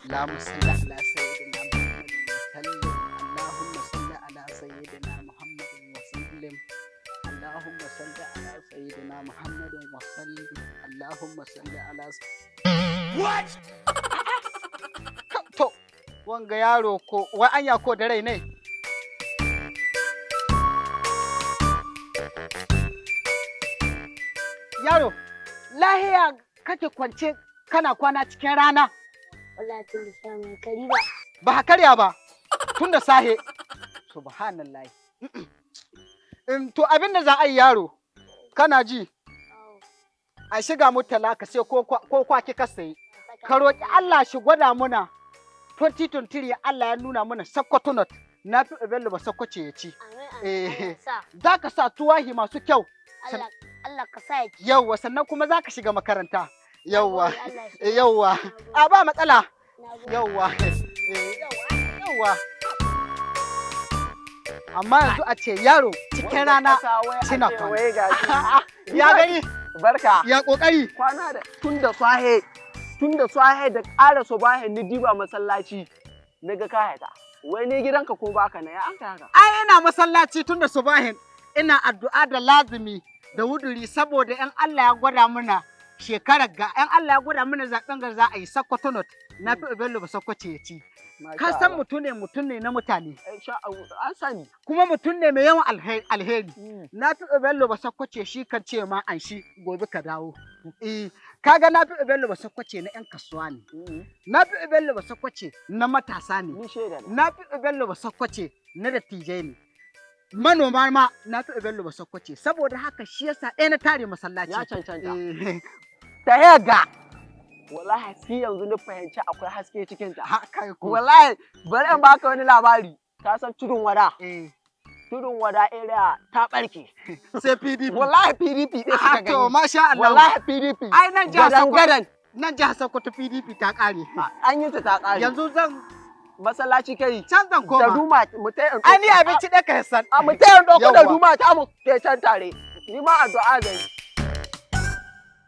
Allahumma salli ala sayyidina Muhammadin wa sallim. Allahumma salli ala sayyidina Muhammadin wa sallim. Allahumma salli ala sayyidina Muhammadin wa sallim. Allahumma salli ala. What? To, wanga yaro ko wai anya ko da rai ne? Yaro, lahiya kake kwance kana kwana cikin rana? Wallahi tun da safe ban kari ba. Ba ka karya ba tun da sahe? Subhanallah. To, abin da za a yi, yaro, kana ji, a shiga mutala ka sai ko kwaki ka sayi. Ka roƙi Allah shi gwada muna 2023. Allah ya nuna muna Sakkwato North na fi Bello ba Sakkwace ya ci. Amin, amin. Eh. Allah sa. Za ka sa tuwahi masu kyau. Allah Allah ka sa ya ci. Yauwa, sannan kuma za ka shiga makaranta. Yauwa. Allah ya sa. Yauwa, a ba matsala. Nagode. Yauwa. Eh, yauwa, yauwa. Amma yanzu a ce yaro cikin rana suna kwana. Ya gani? Barka. Ya kokari? Kwana da tun da sahe da ƙara subahin ni diba masallaci na ga ka haita. Wai ni gidanka ko baka na ya an ka haka? Ai ina masallaci tun da subahin, ina addu'a da lazimi da wuduri, saboda in Allah ya gwada mana shekarar ga, in Allah ya gwada mana zaben ga za a yi Sokoto North na fi Bello ba Sokoto ya ci. Ka san mutum ne na mutane. An sani. Kuma mutum ne mai yawan alheri. Na fi Bello ba Sokoto shi kan ce ma an shi gobe ka dawo. Eh, kaga na fi Bello ba Sokoto na yan kasuwa ne. Na fi Bello ba Sokoto na matasa ne. Ni shaida ne. Na fi Bello ba Sokoto na dattijai ne. Manoma ma na fi Bello ba Sokoto, saboda haka shi yasa ɗaya na tare masallaci. Ya cancanta. Eh, Ta ga. Wallahi sai yanzu na fahimci akwai haske cikin ta. Ha, kai ko. Wallahi bari in baka wani labari. Ka san Tudun Wada? Eh. Tudun Wada area ta barke. Sai PDP. Wallahi PDP ɗaya Ah, suka to gani. masha Allah. Wallahi PDP. Ai nan jihar Gadan Sokoto, gadan. nan jihar Sokoto PDP ta ƙare. An yi ta ta ƙare. Yanzu zan Masallaci kai. can zan Da koma. duma mu ta Ai ni abinci ɗaya ka san. A mu ta yin ɗauko da Yawwa. duma ta mu ke can tare. Ni ma addu'a zan yi.